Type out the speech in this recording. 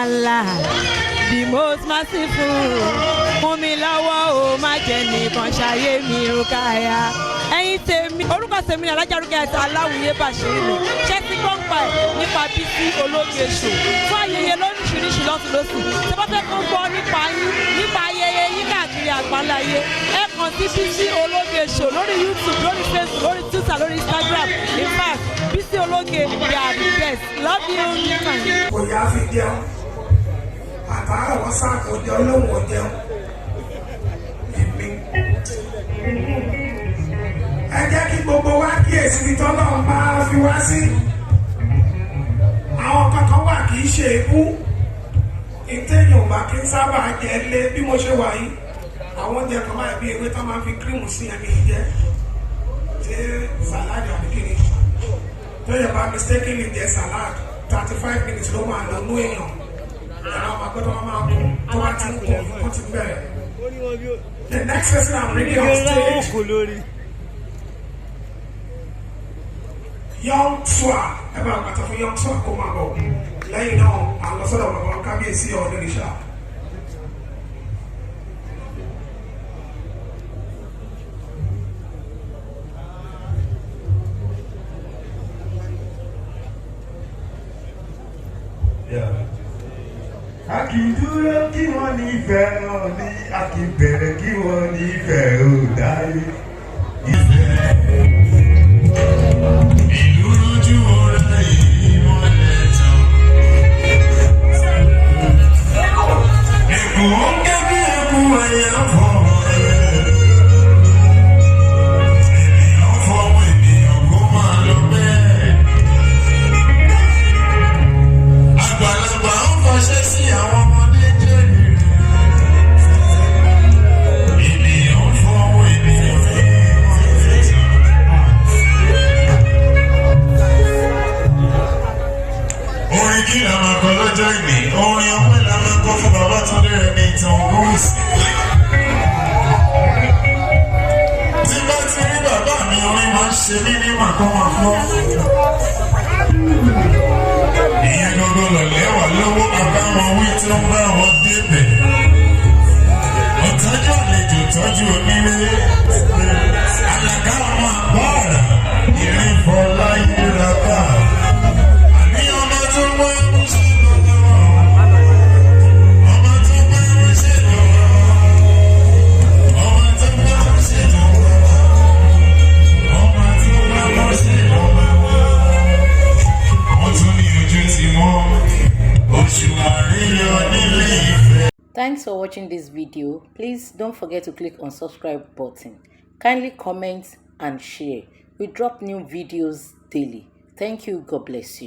Allah, the most merciful. Fún mi lọ́wọ́ o, má jẹ́ nìkan ṣayé mi Rukaya. Ẹ̀yin tèmi, orúkọ tèmi ní Alájà Rukayat Aláwìyé Bàṣírí mi. Ṣé ti gbọ́ ń pa ẹ̀ nípa Bísí Ológe Show fún ayẹyẹ lóríṣiríṣi lọ́tún lọ́sì? Tí wọ́n fẹ́ kó gbọ́ nípa yín, nípa ayẹyẹ yín káàkiri àgbáńláyé, ẹ kàn sí Bísí Ológe Show lórí YouTube, lórí Facebook, lórí Twitter, lórí Instagram. In fact, Bísí Ológe, they are the best. Love you. Kò yá fi jẹun àtàárọ̀, wọn sáà kò jẹun, lóhùn ò jẹun. Èmi, ẹ jẹ́ kí gbogbo wa kíyèsí ibi tọ́lọ́run bá fi wá sí. Àwọn kankan wà kì í ṣe èébú ìtẹ̀yìn ò bá kí n sábà jẹ lé. Bí mo ṣe wà yìí, àwọn oúnjẹ kan báyìí bí ewé tó máa ń fi cream sí ẹ̀mí jẹ, ṣé salad àbí kíni tó yẹ bá mistakenly jẹ salad, 35 minutes ló máa lọ nú èèyàn. Ẹ̀rọ àwọn agbọ́dọ̀ wọn máa kún tó bá ti ń kún, ó ti bẹ̀rẹ̀. The next person I'm bringing on stage, Young Swa. Ẹ bá gbàtà fún Young Swa kó máa bọ̀. Lẹ́yìn náà, à ń lọ sọ́dọ̀ bàbá kábíyèsí Ọ̀dẹ́rìṣà. A kì í dúró kí wọ́n nífẹ̀ẹ́ náà ní, a kì í bẹ̀rẹ̀ kí wọ́n nífẹ̀ẹ́ ò dáyé. Ìlú lójú ọ̀rẹ́ ìmọ̀lẹ̀ tán. Èkó ń ké bí ẹkún, ẹyẹ ń fọwọ́ ẹyẹ. Ènìyàn fọwọ́ ènìyàn kó máa lọ bẹ́ẹ̀. Àgbàlagbà ń fọṣẹ́ sí àwọn ọmọdé jẹ́rìí rẹ̀. Ènìyàn ń fọwọ́ ènìyàn ní ìmọ̀lẹ̀ tán. Orin kí la máa kọ lọ́jọ́ ìní? Orin ọpẹ́ la máa kọ fún Babátúndé Ẹniìtàn Ògúnwùsì. Tí bá ti rí bàbá mi, orin máa ń ṣe mí ní màkọ́màkọ́. Ìyẹn gangan lọ̀lẹ́ wà lówó abáwọn wí tó ń bá wọn débẹ̀. Ọ̀tọ́jú àlejò, tọ́jú onílé. Àlàkà ọmọ àbọ̀ọ̀rà ìrìnfọ̀lá yíra bá. Àní ọmọ tó wá ń ṣe lọ́wọ́. Ọmọ tó bá ń ṣe lọ́wọ́. Ọmọ tó bá ń ṣe lọ́wọ́. Ọmọ tó bá ń ṣe lọ́wọ́. Wọ́n tún ní ojú ti mọ́. Oṣù àríyọ nílé ìfẹ́. Thanks for watching this video. Please don't forget to click on subscribe button. Kindly comment and share. We drop new videos daily. Thank you. God bless you.